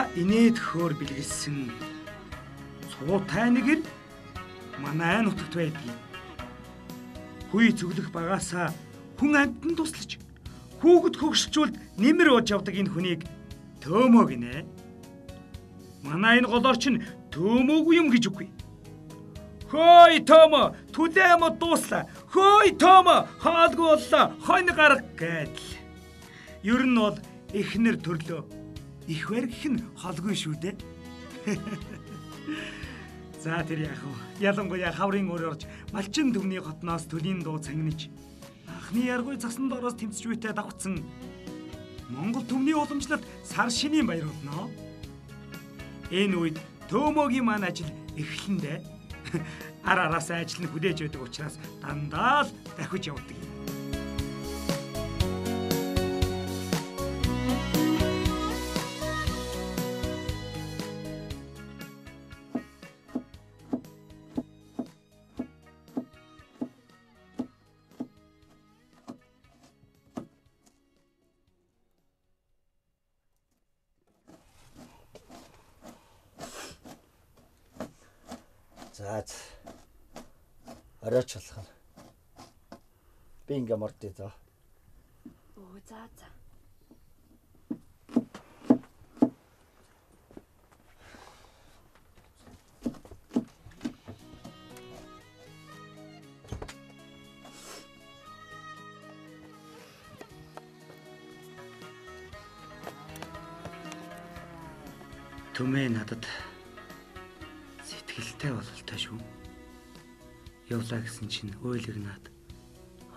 Дандаа инээд хөөр бэлгэлсэн цуутай нэгэр манай нутагт байдгийг. Хүй цөглөх багаасаа хүн амьтан туслаж хүүхэд хөгшилжүүлд нэмэр ууж явдаг энэ хүнийг Төөмөө гинэ. Манай энэ голоор чинь Төөмөөгүй юм гэж үгүй. Хөөй Төөмөө, түлээ мод дууслаа. Хөөй Төөмөө, хаалгүй боллоо, хонь гарга гэдэл. Ер нь бол эхнэр төрлөө. Их барь гэх нь холгүй шүү дээ. За тэр яах вэ? Ялангуяа хаврын өөр орж малчин түмний хотноос төлийн дуу цангинаж анхны яргуй засан доороос тэмцэж буйтай давхцсан Монгол түмний уламжлалт сар шинийн баяр болно. Энэ үед Төөмөөгийн маань ажил эхлэндээ ар араасаа ажил нь хүлээж байдаг учраас дандаа л дахиж явдаг юм. За оройч болох нь. Би ингээ мордъё доо. Өө за за. Түмээ надад сэтгэлтэй бололтой шүү. Явлаа гэсэн чинь уйлгнаад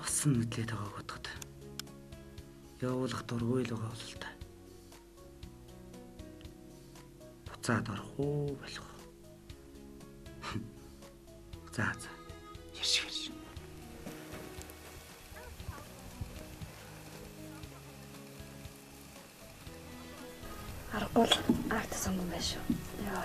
усан мэдлээд байгааг бодоход явуулах дургүй л байгаа бололтой. Буцаад орох уу болох уу? За за. Ярьж ярьж. Аргагүй л арт сонгон байх шүү. Яа.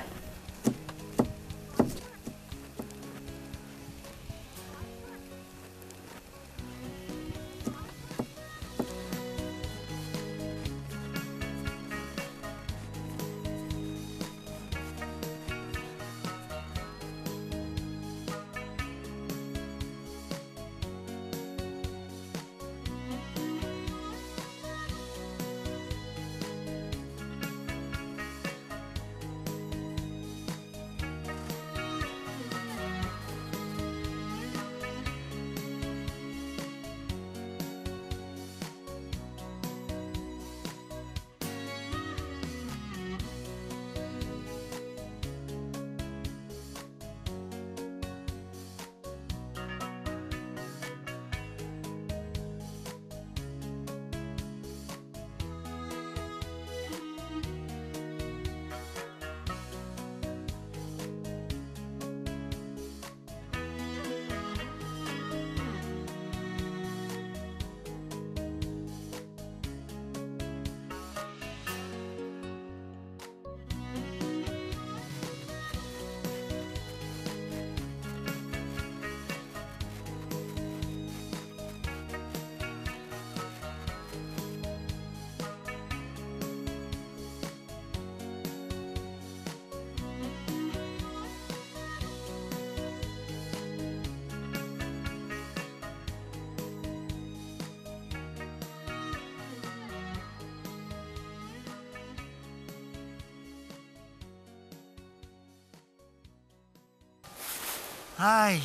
Ай.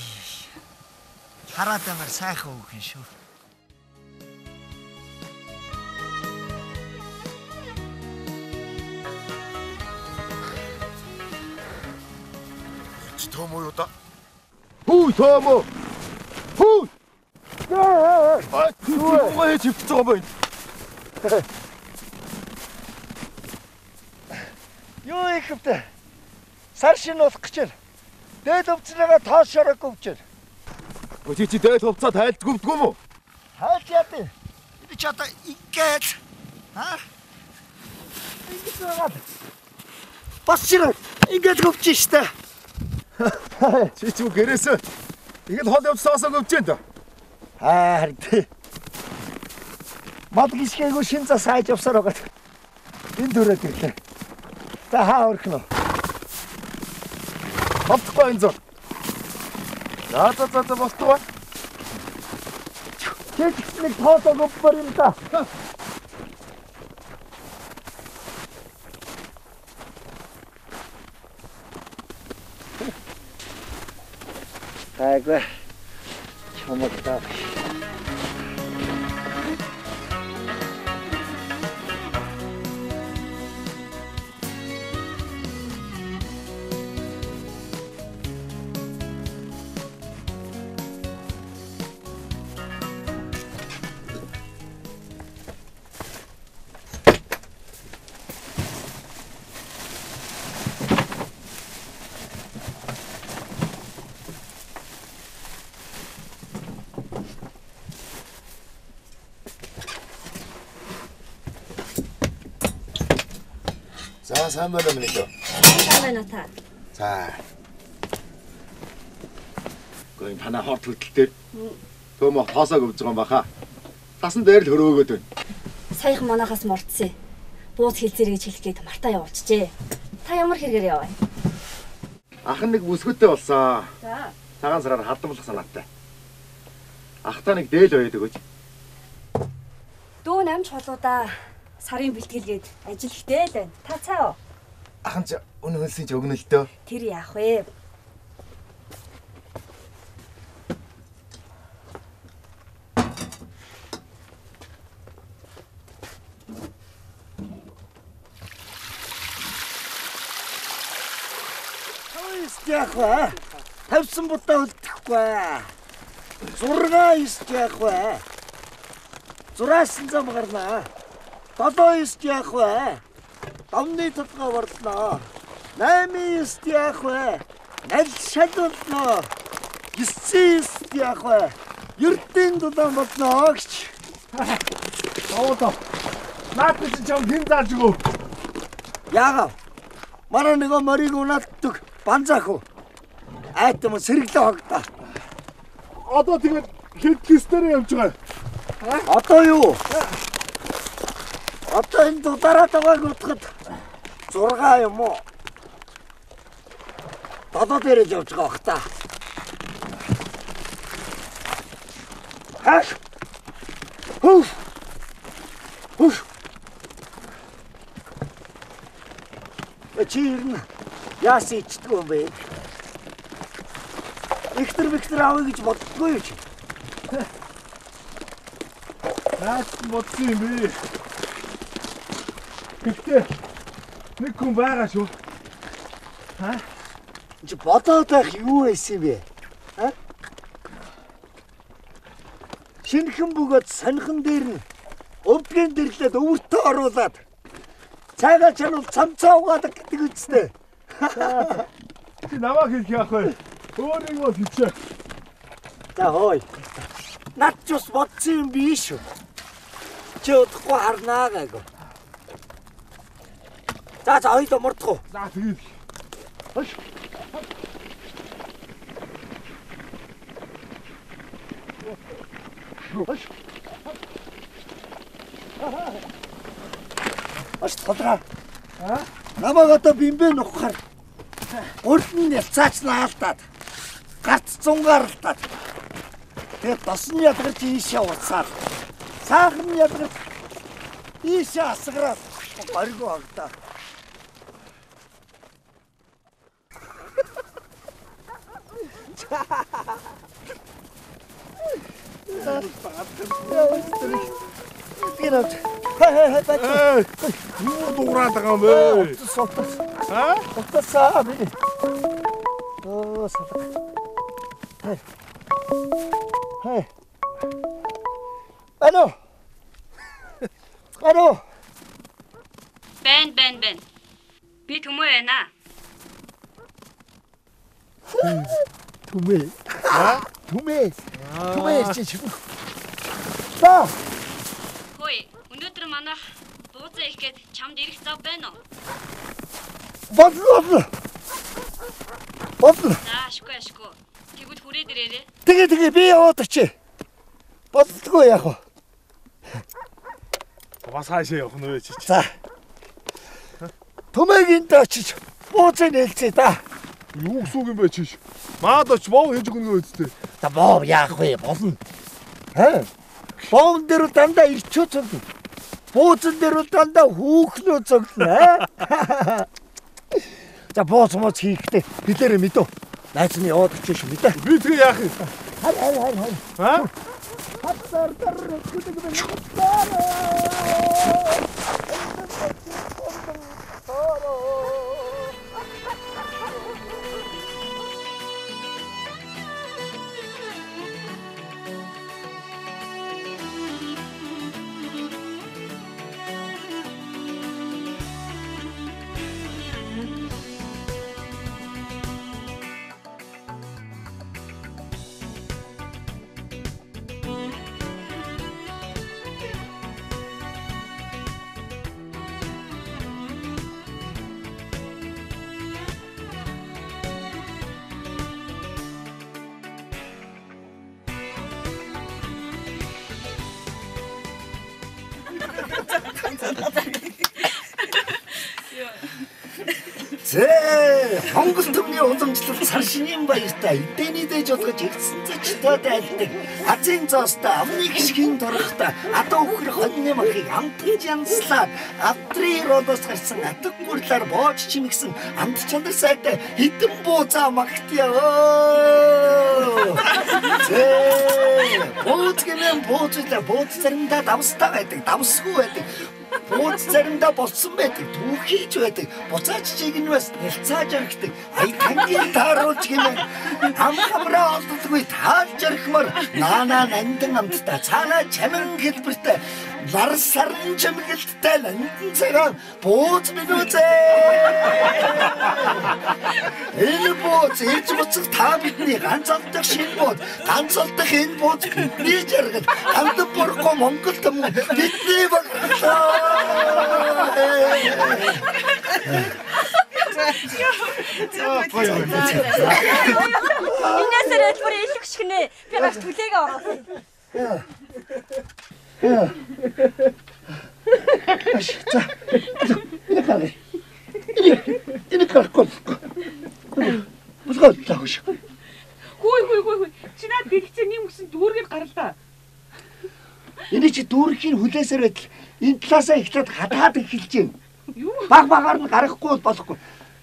Хараад амар сайхан үг юм шүү. Чи Төөмөө юу да? Хүү Төөмөө. Хүү. Аа, юу хийж хөвтөж байгаа юм бэ? Юу их хөвтө? Сар шинэ болох гэж байна. Дээд өвцрийгээ тоос шороогүй өвчөр. Чи чи дээд хувцаа тайлдгүй юм уу? Тайлж яа дээ. Би ч одоо ингээд аа ингэж байгаа. Бас чирээ ингээд өвч штэ. Чи чи гэрээсээ ингээд хол явж саасаа өвч юм да. Аа харин тий. Мод гიშгээгүй шин зас хайж явсаар байгаа. Энэ төрөөд ирлээ. За хаа өрхнө. Болтгүй энэ зур. За за за за болтгүй. Чи нэг тоосоо гоппор юм да. Айгүй. Чамаг даа. За сайн байна уу миний дүү? Сайн байна уу та? За. Гэхдээ танай хорт хөдөл дээр Төмөө тоосоо гөвж байгаа юм баха. Тасан дээр л хөрөөгөөд байна. Саяхан манахаас мурдсан. Бууз хилцээрэй гэж хэлэх гээд мартаа явуулчихжээ. Та ямар хэрэгээр яваа? Ах нь нэг бүсгүйтэй болсон. За. Цагаан сараар хардамлах санаатай. Ах та нэг дээл оёд өгөөч. Дүү намж холуудаа сарын бэлтгэлгээд ажил ихтэй л байна. Та цаа уу? Ах нь ч үнэ хөлсийн ч өгнө л дөө. Тэр яах вэ? Яах вэ? 50 будаа үлдэхгүй. 6 9 яах вэ? Зураасан зам гарнаа. 7 9 яах вэ? Домны толгой борлоо. 8 9 яах вэ? Нал шал болноо. 9 9 яах вэ? Ердийн дулаан болноо гэж. Оодоо. Наад чи чам хэн зааж өгөө? Яагаад? Манай нөгөө морийг унааддаг банзаах уу? Айтам сэргэлээ хогдоо. Одоо тэгээд хэд кистээр явж байгаа? Одоо юу? Одоо энэ дудараад байгааг утгад 6 юм уу? 7 дээр л явж байгаа бах та. Хаш. Хөв. Хөв. Чи ирнэ. Яасан ичдэг юм бэ? Ихтер бихтер авъя гэж боддгоо юу чи? Наад бодсон юм бэ. Гэхдээ нэг хүн байгаа шүү. Ха? Чи бодоод байх юу байсан юм бэ? Ха? Шинхэн бөгөөд сонихон дээр нь өвдгийн дэрлээд өвөртөө оруулаад цайгаа чануул цамцаа угаадаг гэдэг үсттэй. Чи намайг хэлэх яах вэ? Өөрийг бол хичээ. За хөөе. Над ч бас бодсон юм биш шүү. Чи удахгүй харнаа гайгүй. За за хоёул мурдах уу? За тэгээд. Хойш. Хойш. Аш толгой. Аа? Намайг одоо бимбэ нухахаар гурд нь ялцаач наалтаад гарц зунгаарлтаад тэгээд дос нь ядгарч ийшээ уцаад сахар нь ядгарч ийшээ асгараад горьгоо хагдаа. Хай. Юу дуурайд байгаа юм бэ? Утас. Аа? Утасаа би. Оо салга. Хай. Хай. Ано. Ано. Бэн бэн бэн. Би түмээ байна. Түмээ. Аа? Түмээ. Түмээ чи чи. За. Хөөе, өнөөдөр манайх буузаа их гээд чамд ирэх зав байна уу? Бодлоо. Бодлоо. За, ашгүй ашгүй. Тэгвэл хүрээд ирээрэй. Тэгээ тэгээ би яваад очие. Бодлоо яах вэ? Бас хаашаа явах нь вэ чи? За. Төмөгийн дэ очиж бууцыг нээлцээ да. Юу гэсэн үг юм бэ чиш? Маад оч бов хийж өгнө үсттэй. За бов яах вэ? Болно. Аа. Бовн дээр дандаа ирчүү цоглоно. Бууцан дээр дандаа хүүхнүү цоглоно аа. За бууц моц хийхдээ хэлээрээ мэдөө. Найз нь яваад очиж шүү мэдээ. Би тэгээ яах юм? Харь харь харь харь. Аа? Хатсар дар күдэг бэн. Зээ, Монгол төмний уламжлалт сар шинийн баяртай эдэний дэж болгож игдсэн зочтой дайлдаг. Азийн зоостой амны гიშгийн торхтой адуу өхөр хоньны махыг амтгаж янзлаад авдрын родоос гарсан атг гурлаар боож чимэгсэн амт чанар сайтай хитэн буузаа магтъя. Зээ, бууз гэмэн бууз бууз заримдаа давстай байдаг, давсгүй байдаг. Бууз заримдаа болсон байдаг, түүхийж байдаг, буцаач чигнвээс нэлцааж орхидог, ая тангийн тааруулж гэмэн ам хамраа олддоггүй таалж орхимоор наанаа нандин амттай, цаанаа чамин хэлбэртэй, лар сарн чимгэлттэй нандин цагаан бууз минь үзээ. Энэ бууз ээж буцах та бидний ганц олдох шинэ бууз, ганц олдох энэ бууз бидний жаргал, ганц бургу Монгол төмөн бидний баглаа. Инээсээр айлбар илэг шигнэ. Би гарч түлээгээ оруулсан. За. Энэ гаргая. Энэ гарахгүй. Булгаа таах шүү. Хүй хүй хүй хүй. Чи наад дэлгэцээ нэм өсөн дүүргээр гарал та. Эний чи дүүрхийн хүлээсээр байтал энэ талаасаа эхлээд хатаад эхэлж байна. Баг багаар нь гаргахгүй болохгүй.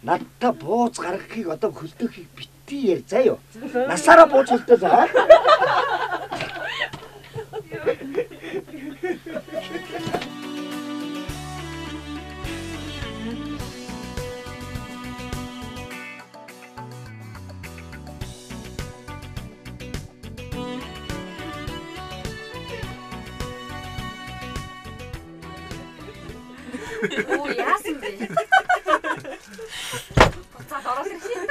Надтай бууз гаргахыг одоо хөлдөөхийг битгий яар заа юу. Насаараа бууз хөлдөө заа. Оо яасан бэ? Буцаад ороод ирсэн.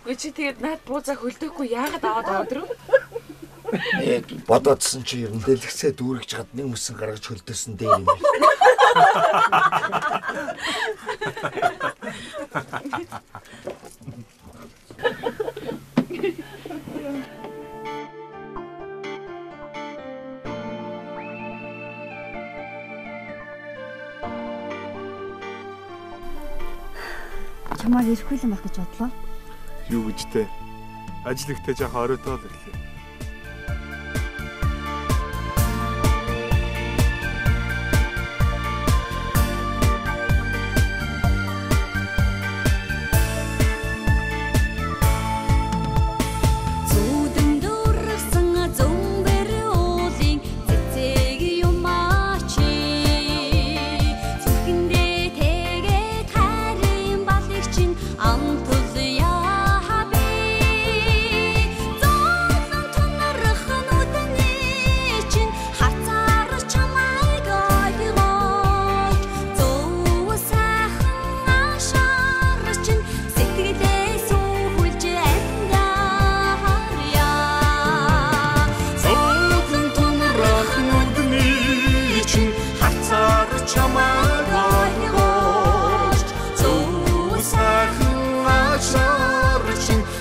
Гүй чи тэгээд наад буузаа хөлдөөхгүй яагаад аваад аваад руу? Бодоодсэн чи ер нь дэлгэцээ дүүргэж хад нэг мөсөн гаргаж хөлдөөсөн дээр юм байна. Чамайг ирэхгүй юм байх гэж бодлоо. Юу гэж те? Ажил ихтэй жоохон оройтой л ирлээ.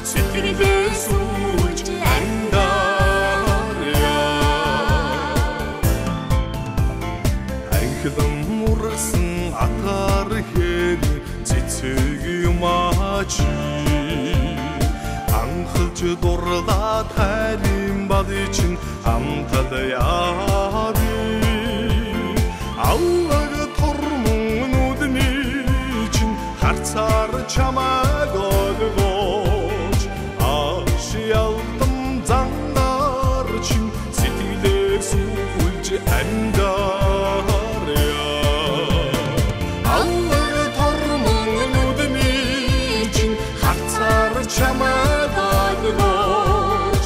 Сэтгэлээ сүүлж андаарья. Эрхлэн ургасан атгаар хээр цэцэг юм ачи анхалж дурлаад хайрын балыг чинь амтал яави аваг тормон нүдний чинь харцаар чамайг ойлгож ашиалдан зангаар чинь сэтгэлээ сүлж амьдарья аваг тормон нүдний чинь харцаар чамайг ойлгож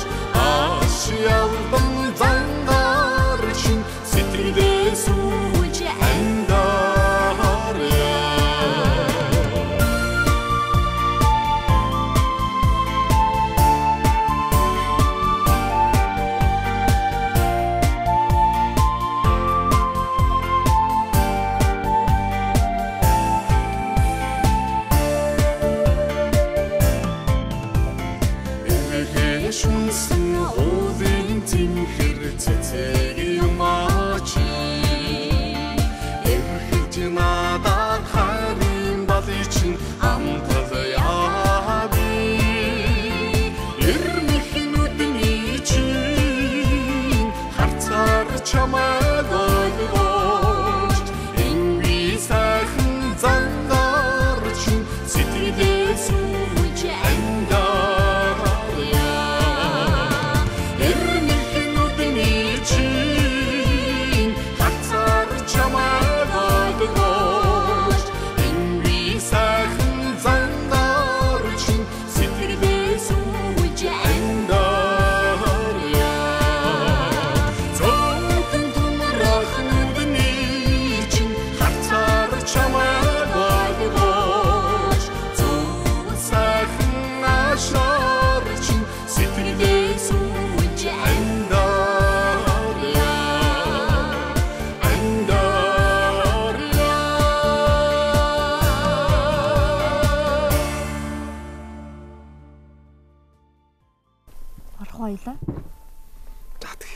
ашиалдан зангаар чинь сэтгэлээ сүлж амьдарья. Шүнсэн уулын тэнхэр цэцэг юм ачи эрхэлж надад хайрын балыг чинь амтал яави эрмэх нүдний чинь харцаар чамайг ойлгож энгийн сайхан зангаар чинь сэтгэлээ сүлж амьдарья. Баялаа. За тэг.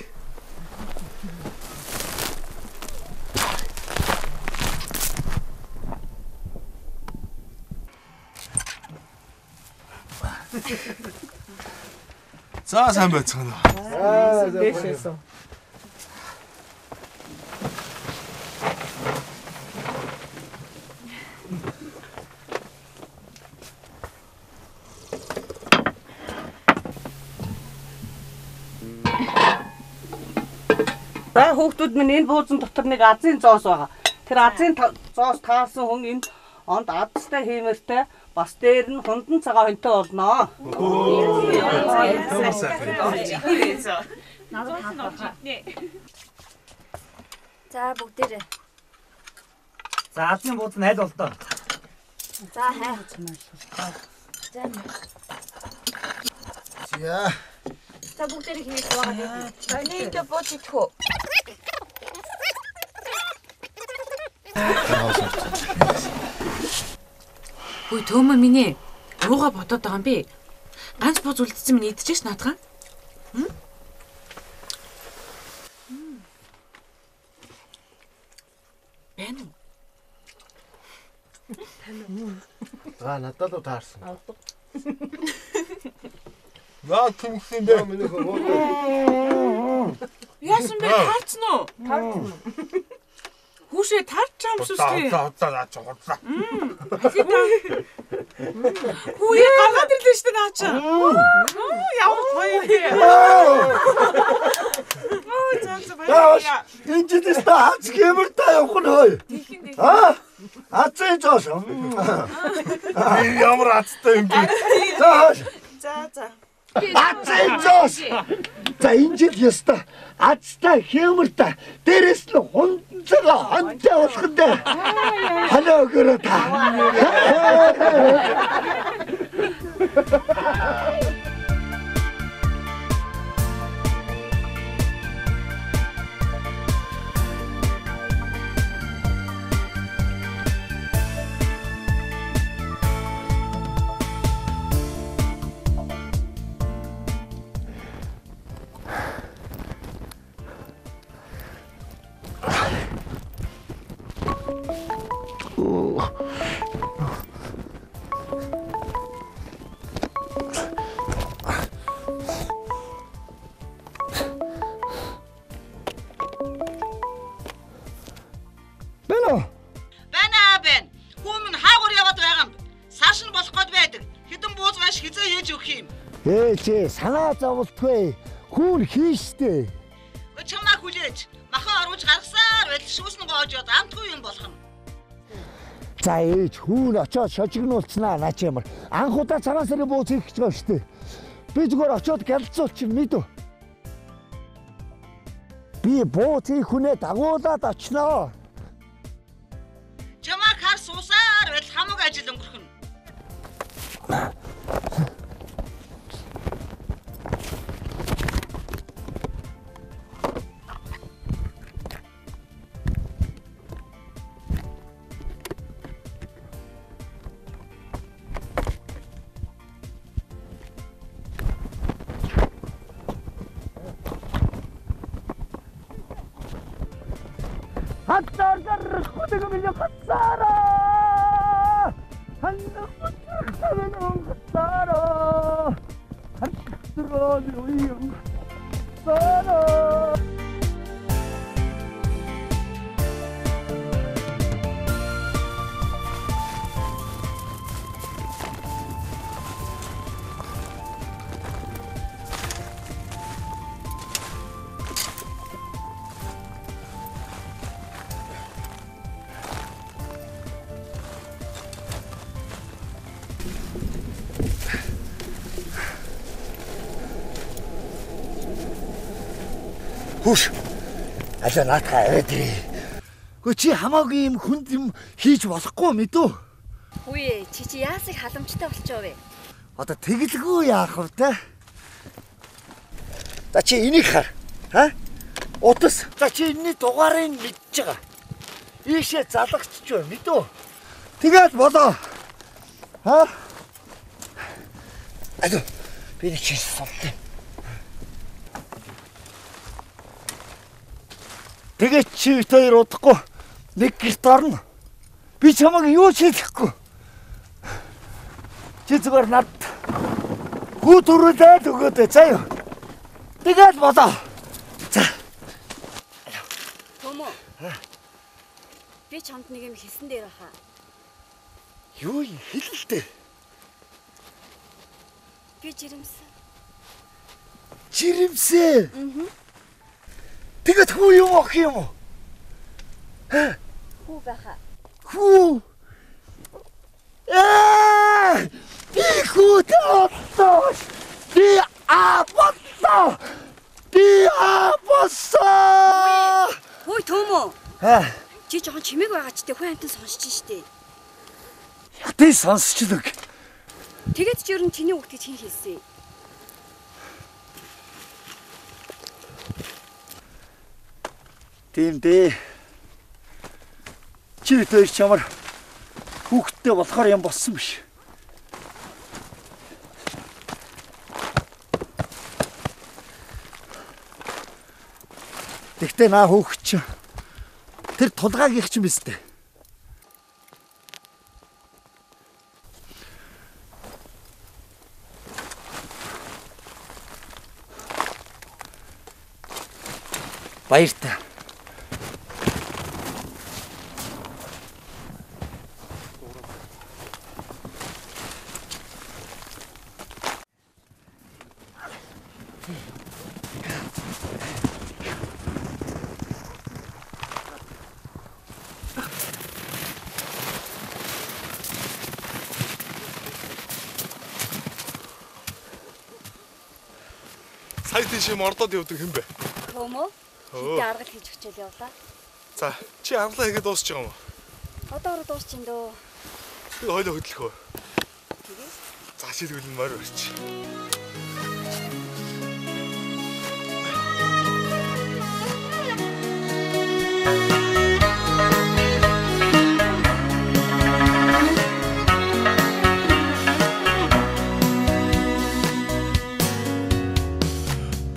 За сайн байцгаана. За дээшээсэн. За хүүхдүүд минь энэ буузан дотор нэг азын зоос байгаа. Тэр азын зоос таарсан хүн энэ онд азтай хиймэртэй бас дээр нь хундан цагаан хөнтэй болно. За бүгдээрээ. За азын бууз нь аль болдоо? За хай. За. За. За бүгдээрээ хийх байгаа. За нэг бууж идэх үү? Үгүй төөмөө минь ээ. Руугаа бодоод байгаа юм би. Ганц бууз үлдсэн минь идчихэж наадхан. Байна уу? За надад л таарсан. Наа түнхсэн бэ? Миний хөө. Яасан бэ? Таарсан уу? Таарсан. Хүүшээ таарч юм сүсгүй. Удаа наа чи худлаа. Хүүе гаргаад ирлээ шүү дээ наа чи. Ямар гоё юм бэ? Оо за за баярлалаа. Энэ жилээс та хац гэмэртэй явах нь хөөе. Аа? Азын зоос. Ямар азтай юм бэ? За. За за. Азын зоос. За энэ жил ёстой азтай хэмэртэй дээрэс нь хунцгаа хонтой болох нь дээ. Халаа өгөөрэй та. Байна уу? Байна байна. Хүүмэн хаагур яваад байгаа юм. Сарш нь болох гээд байдаг. Хэдэн бууз маш хизээ хийж өгөх юм. Ээж санаа зовлтгүй. Хүүн хийштэй. Чамаа хүлээж махан оруулж гаргасаар байтал шүүсэн гоож яд амтгүй юм болох нь. За ээж хүүн очоод шожигнуулцнаа наа чи ямар. Анх удаа цагаан сарын бууз хийх гэж байгаа шүү дээ. Би зүгээр очоод гялцуулчих мэдв. Би бууз хийх хүнээ дагуулад очноо. Чамаа хар суусаар байтал хамаг ажил өнгөрөх нь. Хүүш. Алаа наатаа аваад ирээ. Гэхдээ чи хамаагүй юм хүнд юм хийж болохгүй мэдүү? Үгүй чи яасыг халамжтай болчихоо вэ? Одоо тэгэлгүй яах вэ те? За чи энийг хар. Ха? Утас. За чи энэний дугаарыг мэдж байгаа. Ийшээ залгачч бай мэдүү? Тэгээд болоо. Ха? Алуу. Би нэг чи суллаа. Тэгээд чи бит хоёр удахгүй нэг гэрт орно. Би чамайг юу ч хэлэхгүй. Чи зүгээр над хүү төрүүлээд өгөөд заа юу. Тэгээд болоо. За. Төмөө. Би чамд нэг юм хэлсэн дээр баха. Юу юм хэлэлтэй? Би жирэмсэн. Жирэмсэн? Аа. Тэгээд хүү юм ох юм уу? Хүү байха. Хүү. Ээ! Би хүүтэй боллоо. Би аа боллоо. Би аа болсон. Хөөе Төмөө. Аа. Чи жоохон чимээг байгаа ч тэ хүн амтан сонсч штэ. Ятын сонсчлог. Тэгээд ч ер нь чиний хүүхд гэж хэн хэлсэн юм? Тийм дээ. Чи бит хоёр чамар хүүхэдтэй болохоор юм болсон биш. Тэгтээ наа хүүхэд чи тэр тулгаагийнх чинь биз дээ. Баяртай. Сая тийшээ мордоод явдаг хэн бэ? Төмөө. Хитэ аргал хийж хичээл явлаа. За, чи аргалаа хийгээд дуусч байгаа юм уу? Одоо ороо дуусч ин дөө. Би хойлоо хөдлөх үү? Тэгээ. За, шийдвэл нь морь барьчих.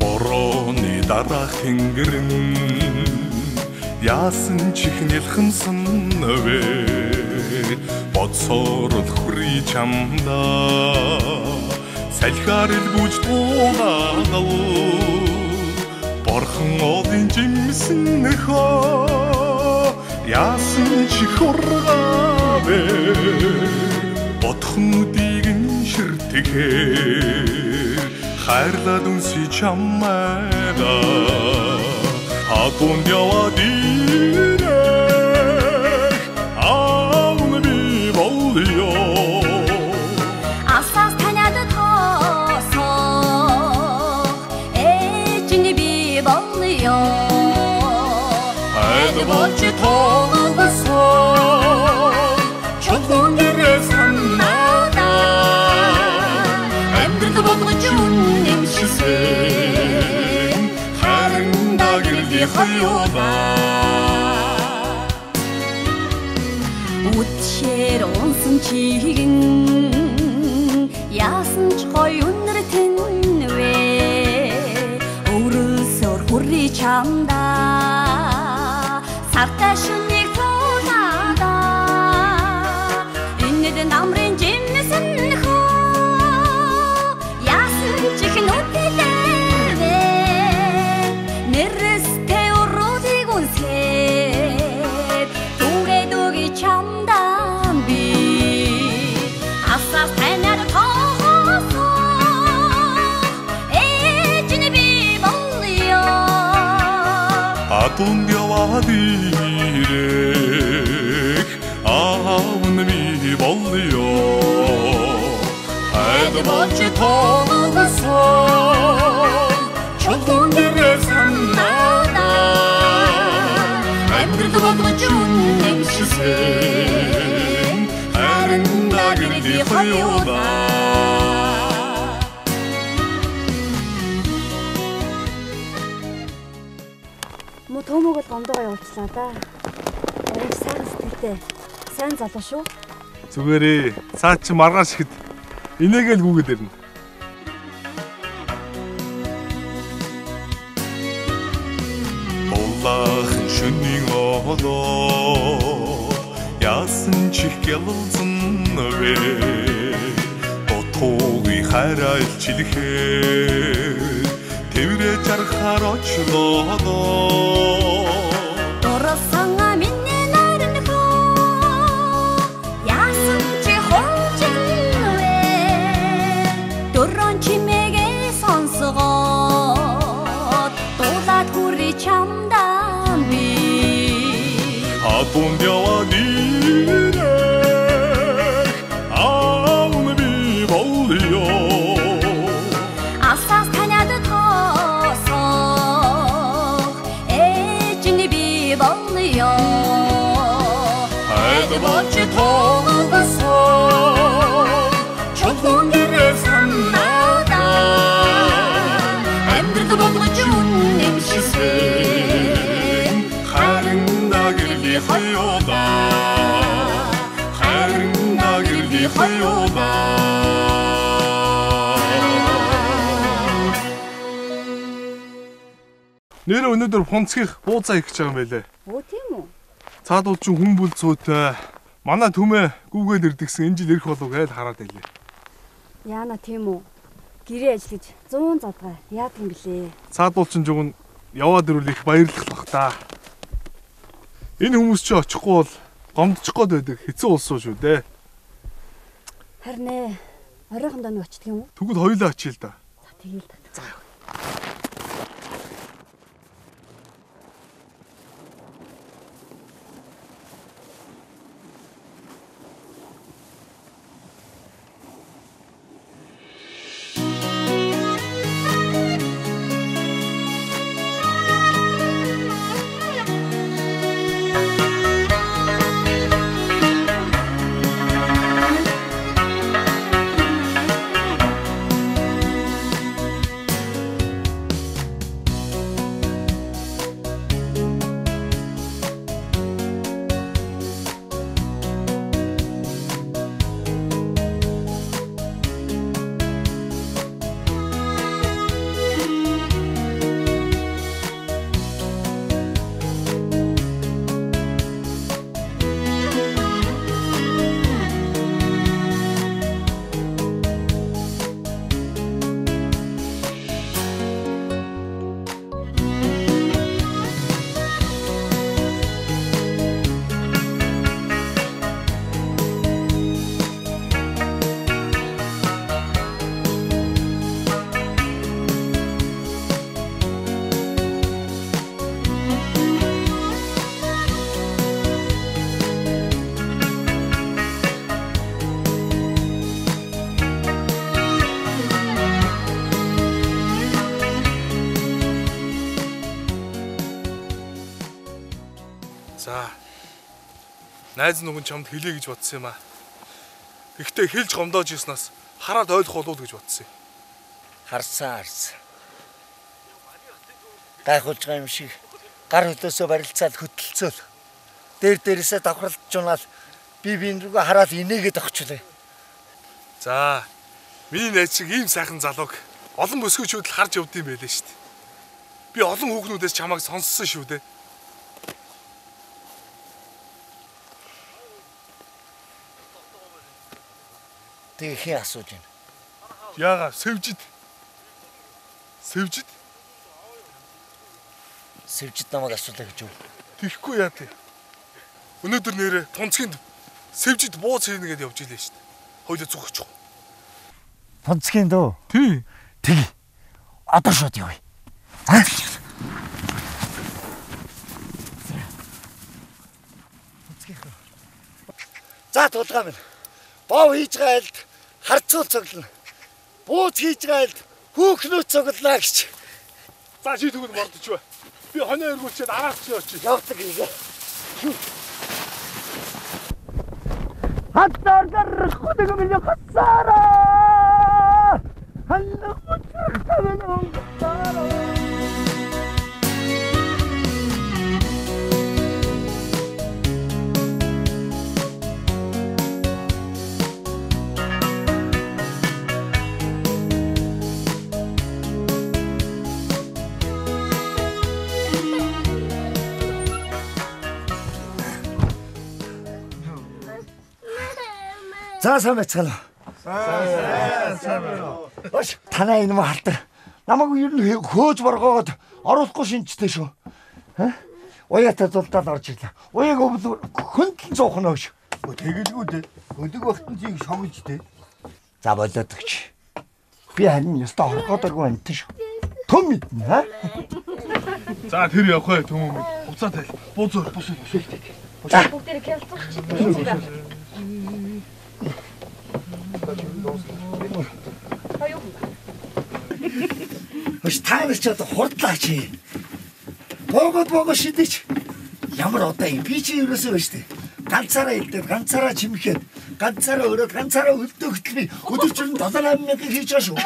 Борооны дараа тэнгэрэн Яасан ч их нэлхэмсэн вэ? Бодсоор л хүрий чамдаа. Салхиар л гүйж туугаал. Борхон одын жимсэн хөө. Яасан ч их ургаа вэ? Бодох нүдийг нь ширтгэхээр хайрлаад үнсий чамайгаа. Хатунд яваад ирэх аав нь би болёо. Асаас таниад тоосох ээж нь би болёо. Хайд болж тоогосон чулуун гэрээ санаадаа. Амьдрал болгож үнэмшсэн харин дагэрлийн хоёулаа. Үдшээр унсан чигэн яасан ч гоё үнэр тэнвэ. Өрөлсөөр хүрий чамдаа. Сартай шүнийг туулаадаа. Энэд намрын жимсэн хөө. Яасан ч их нүдэлэвэ. Нэрстэй уруудыг үнсээд түгээд үгүй чамдаа би. Асаас танаар тоогосон ээж нь би болёо. Хатунд яваад ирэх аав нь би болёо. Хайд болж тоогосон чулуун гэрээ санаадаа. Амьдрал болгож үнэмшсэн харин дагэрлийн хоёулаа. Мө Төөмөг бол гомдоогоо явуулчлаа да. Оройч сайхан сэтгэлтэй. Сайн залуу шүү. Зүгээрээ. Цаа чи маргааш ихэд инээгээл гүгээд ирнэ. Улаахан шөнийн олоо яасан ч их гялалзан вэ? Дотоогийн хайраа илчлэхээр тэврээ жаргахаар очлоо. Дурсан минь наран хөө. Яасан ч хончин вэ? Дөрөн чимээгээ сонсгоод дуулаад хүрий чамдаа би. Хатунд яваад ирэх аав нь би болёо. Асаас таниад тоосох ээж нь би болёо. Хайд болж тоогосон чулуун гэрээ санаадаа. Амьдрал болгож үнэмшсэн харин дагэрлийн хоёулаа. Харин дагэрлийн хоёулаа. Нэрээ өнөөдөр Хунцгийнх бууцаа хийх гэж байгаа юм байлээ. Өө тийм үү? Цаадуул чинь хүн бүл зүйтэй. Манай түмээ гүгээд ирдгсэн энэ жил ирэх болов гэж хараад байлээ. Яана тийм үү? Гэрээ ажиллаж 100 задгаа яадаг юм блэ? Цаадуул чинь жугн яваад ирвэл их баярлах бах та. Энэ хүмүүс чи очихгүй бол гомдчих гээд байдаг хэцүү улс шүү дээ. Харин ээ. Оройхондоо нэг очдөг юм уу? Тэгвэл хоёулаа очие л да. За тэгээл та. За. За. Найз нүгэн чамд хэлье гэж бодсон юм аа. Гэхдээ хэлж гомдоож ирснаас хараад ойлгох болов гэж бодсон юм. Харсан. Гайхуулж байгаа юм шиг гар хөлөөсөө барилцаад хөтөлцөөл. Дээр дээрээсээ давхралж унаал би биен рүүгээ хараад инээгээд огчлээ. За. Миний найз шиг ийм сайхан залууг олон бүсгүйчүүд л харж явд юм байлээ шүү дээ. Би олон хүүхнүүдээс чамайг сонссон шүү дээ. Тэгээ хэн асууж байна? Яага, сэвжид. Сэвжид? Сэвжид намайг асуулаа гэж юу? Тэгэхгүй яа тий. Өнөөдөр нэрээ тунцгийн сэвжид бууз хийнэ гэдээ явж илээ шүү дээ. Хоёлоо зүг очих. Тунцгийн дөө? Тий. Тэг. Одоо шууд явъя. За. За тулгаа минь. Бов хийж байгаа айлд харцуул цоглоно. Бууз хийж байгаа айлд хүүхнүүд цоглоно гэж. За чи тэгвэл мордож бай. Би хоноо эргүүлчихэд араас чи очив. Явдаг юм. Хатар худаг минь хацаараа. Халлах мөчрөхтөн өнгөтаараа. За сайн байцгаана уу? Сайн байна уу? Ош танай энэ махалтар намайг ер нь хөөж боргоогод оруулахгүй шинжтэй шүү. Ха? Уяатай зулдаал орж ирлээ. Уяаг өвөл хөндлөн зуух нь өгш. Тэгэлгүй дээ. Өдөг багтан зийг шогж дээ. За болоод өгч. Би харин ёстой хоргоодоргүй амтэн шүү. Төм мэднэ ха? За тэр явах вэ төм мэд. Хуцаа тайл. Бууз өөр бус бус. Бүгдээрээ кялцах чи. Хөш та нар ч одоо хурдлаа чи. Богод шидэж. Ямар удаа юм би чи ерөөсөө байна штэ. Ганцаараа илдээд, ганцаараа чимхэд, ганцаараа өрөөд, ганцаараа өлдөөхтөл би өдөр шөнө 7 8 мянган хийж байгаа шүү.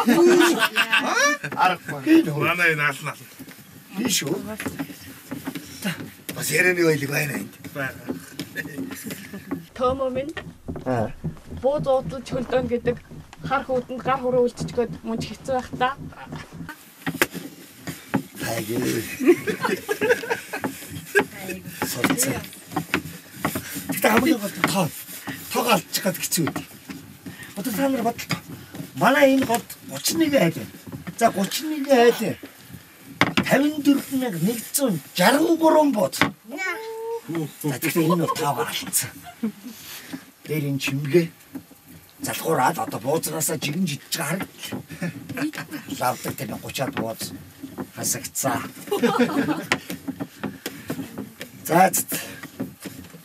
Аргагүй. Манай энэ ална. Би шүү. Бас ярианы байлиг байна энд. Байна. Төмөө минь. Аа. Бууз уудалж хөлдөөн гэдэг хар хүүтэнд гар хүрээ үлдчихгээд мөн ч хэцүү байх та. Айгүй. Солилцоо. Тэгтээ хамгийн гол нь тоо. Тоог алдчих гад хэцүү үү. Одоо та нар бодлоо. Манай энэ голд 31 айл байна. За 31 айл 54163 бод. За тэгтээ энэ бол тоог алдсан. Дээр энэ чимгээ залхуураад одоо бууцнаасаа жигэн жидж байгаа харагдлаа. Лавдаг тэр 30-аад бууз хасагцаа. За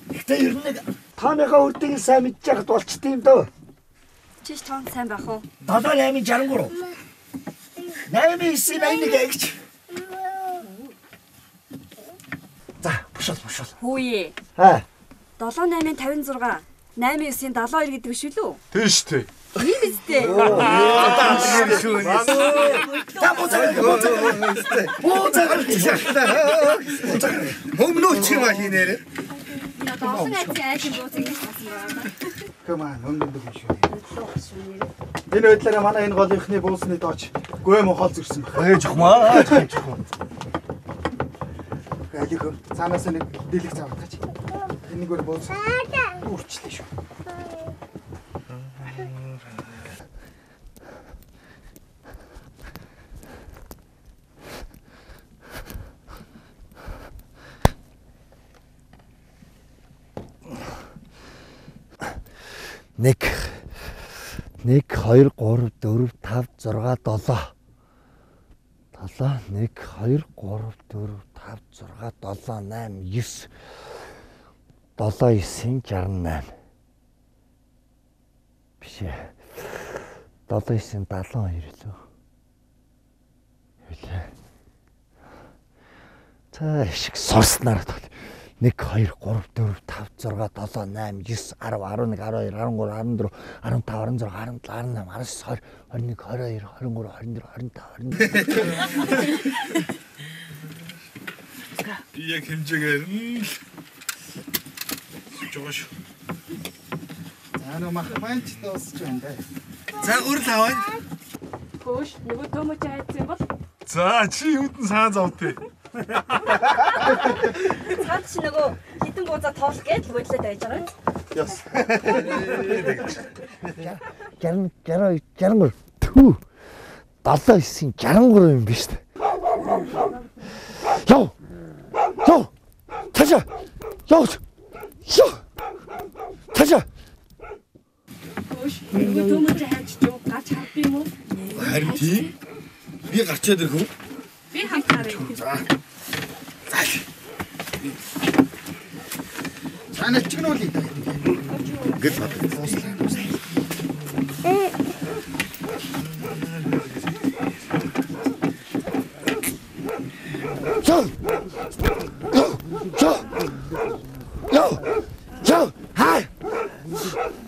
гэхдээ ер нь нэг тооныхоо үрдийг сайн мэдж яхад болчт юм дөө. Чиш тоон сайн байх уу? 7 8 63. 8 9 81 гэж. За, бушуул бушуул. Хүүе. Аа. 7 8 56 8 9 72 гэдэг биш үү? Тийм шүү дээ. Тийм үстэй. Та буцаа буцаа. Өмнөөч юм а хийнээр. Одоо олон айцын айлын бууз ингэж болсон байгаа. Кэмэн өндөг юм шүү. Энэ байдлаараа манай энэ голынхны буусны дооч гуйм хоол зөрсөн байна. Ээж хумаа. Ээж хумаа. Айлих цаанаас нэг дэлэг заавтгач. Энэгээр бууз үрчлээ шүү. Нэг 1 2 3 4 5 6 7 7 1 2 3 4 5 6 7 8 9 7 9 68 биш ээ 7 9 72 лөө хэлээ. За шиг сурснаар тол 1 1 2 3 4 5 6 7 8 9 10 11 12 13 14 15 16 17 18 19 20 21 22 23 24. Би яг хэмжээгээр нь л жоо шүү. За нөө мах манч дуусч байна да. За гурил аваа. Хөөш нөгөө төмөч хайцсан бол. За чи юунд нь саа зовтыг. Цаад чи нөгөө хитэн буузаа тоолох гэж бодлоод байж байгаа юм. Яс. 60 62 63 түү. 79 63 юм биш үү? Яв. Яв. Таша. Яв. Яв. Таша. Хөөш нөгөө төмөч хайч юу гарч хард юм уу? Харин тийм. Би гарчаад ирэх үү? Би хамт харъя. За. За. Санаа чигнүүлээ. Ингээд бат. Ууслаа. Яв. Яв. Яв. Яв. Хай.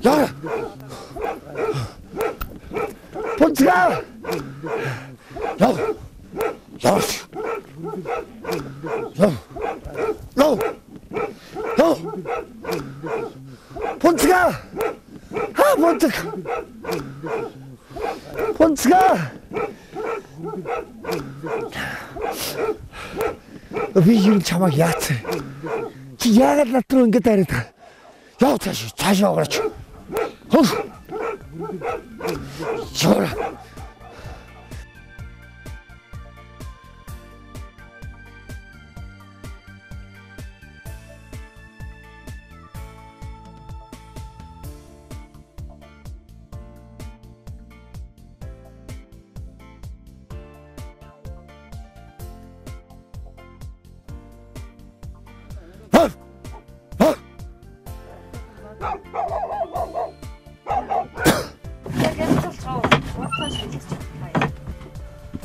Яв. Пунцгаа. Яв. Яв. Яв. Яв. Яв. Пунцгаа. Ха пунцг. Пунцгаа. Би юм чамайг яатсан. Чи яагаад над руу ингэж дайраад байгаа? Яв цааш, цаашаа гарч. Хов. Чора.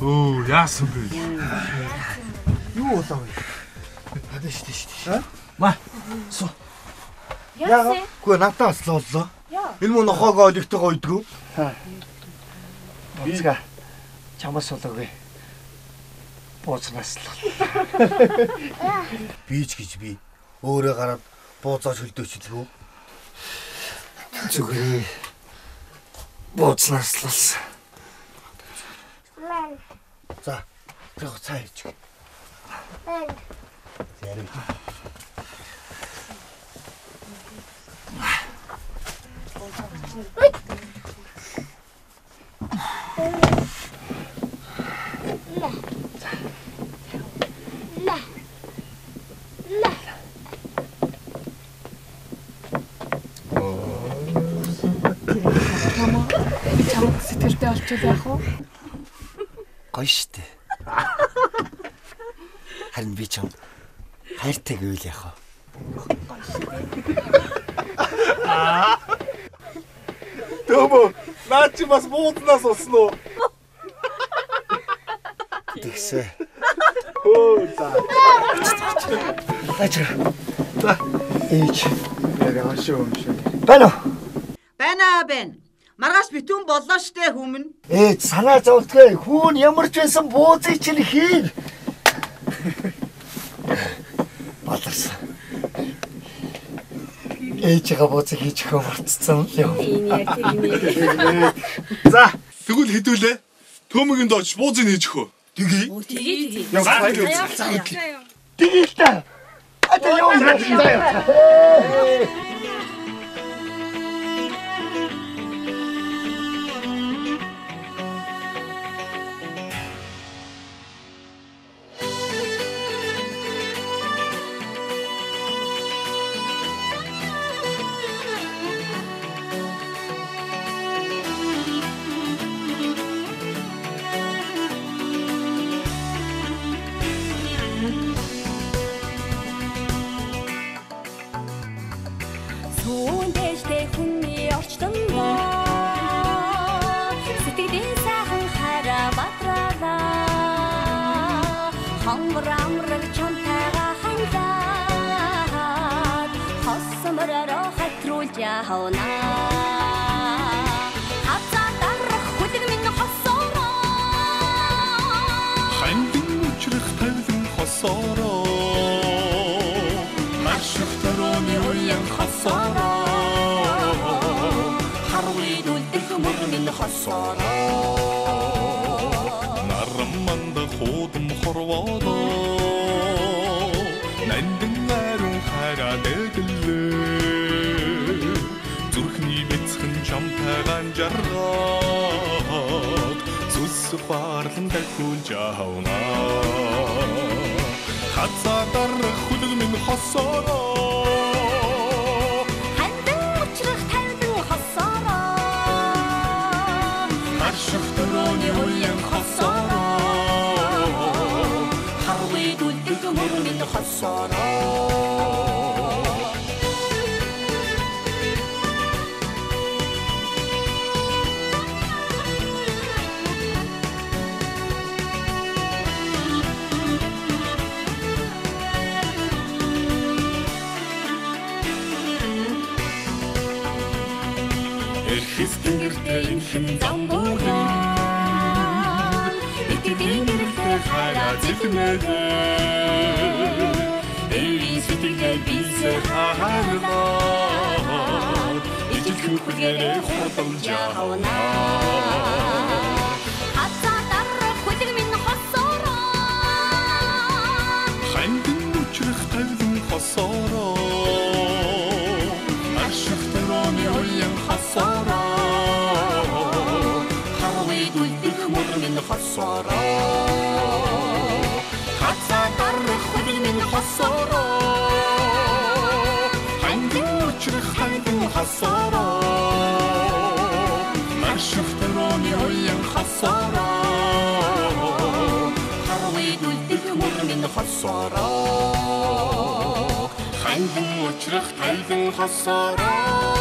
Өө яасан бэ? Юу болов вэ? Надад шүү дээ. Ма. Су. Яасан? Үгүй надад бас л боллоо. Энэ мөн нохоогоо олигтойгоо уйдгүй. Пунцгаа. Чамаас болоогүй. Буузнаас л. Би ч гэж би өөрөө гараад бууцаа шөлдөөчлөө. Зүгээр. Буузнаас л болсон. За, тэр цай ич. Ярив. Би чамд сэтгэлтэй болчихвол яах вэ? Гоё штэ. Харин би чамд хайртай гэвэл яах вэ? Төмөө, наа чи бас буузнаас болсон уу? Тэгсээ. Хөө за. Ачаа. За. Ээж. Яг ашиг юм шиг. Байна уу? Байна байна. Маргааш битүүн боллоо штэ хүмүүн. Ээж санаа зовдгүй. Хүүн ямар ч байсан буузыг чинь хийн. Баларсан. Ээжигээ буузыг хийж өгөө мартцсан юм. Энэ яг тийм. За, тэгвэл хэдүүлээ. Төмөгийн дооч буузыг хийж өгөө. Тэгье. Тэгээ тэгээ. Яг За, Тэгье л та. А тэ юу юм. Сүүн дээлтэй хүний орчлондоо сэтгэлийн сайхан хайраа бадралаа. Хонгор амраг чамтайгаа ханлаа. явна. Хазаа дарах хүлэг минь хосоороо. Хандин учрах тавилан хосоороо. Марших төрөөний уян хосоороо. Харвид үлдэх мөр минь хосоороо. Наран манда хуудам хорвоодоо. Нандин ариун хайраа дэглээ. Зүрхний бяцхан чамтайгаан жаргаад сүс баарлан дахиулж авна. Хазаа дарах хүлэг минь хосоороо. Хандин учрах тавилан хосоороо. Харших төрөөний уян хосоороо. Харвид үлдэх мөр минь хосоороо. Эрхэс тэнгэртэй инхэн зам бүрэн итгэлийн гэрэлтэй хайраа зэлмээрээ. Эвийн сэтгэлээр бисээ хаарлаа. Ижилхэн хүлгээрээ хурдалж явна. Хазаа дарах хүлэг минь хосоороо. Хандин учрах тавилан хосоороо. Арших төрөөний уян хосоороо. Харвид үлдэх мөр минь хосоороо. Хазаа дарах хүлэг минь хосоороо. Хандин учрах тавилан хосоороо. Арших төрөөний уян хосоороо. Харвид үлдэх мөр минь хосоороо. Хандин учрах тавилан хосоороо.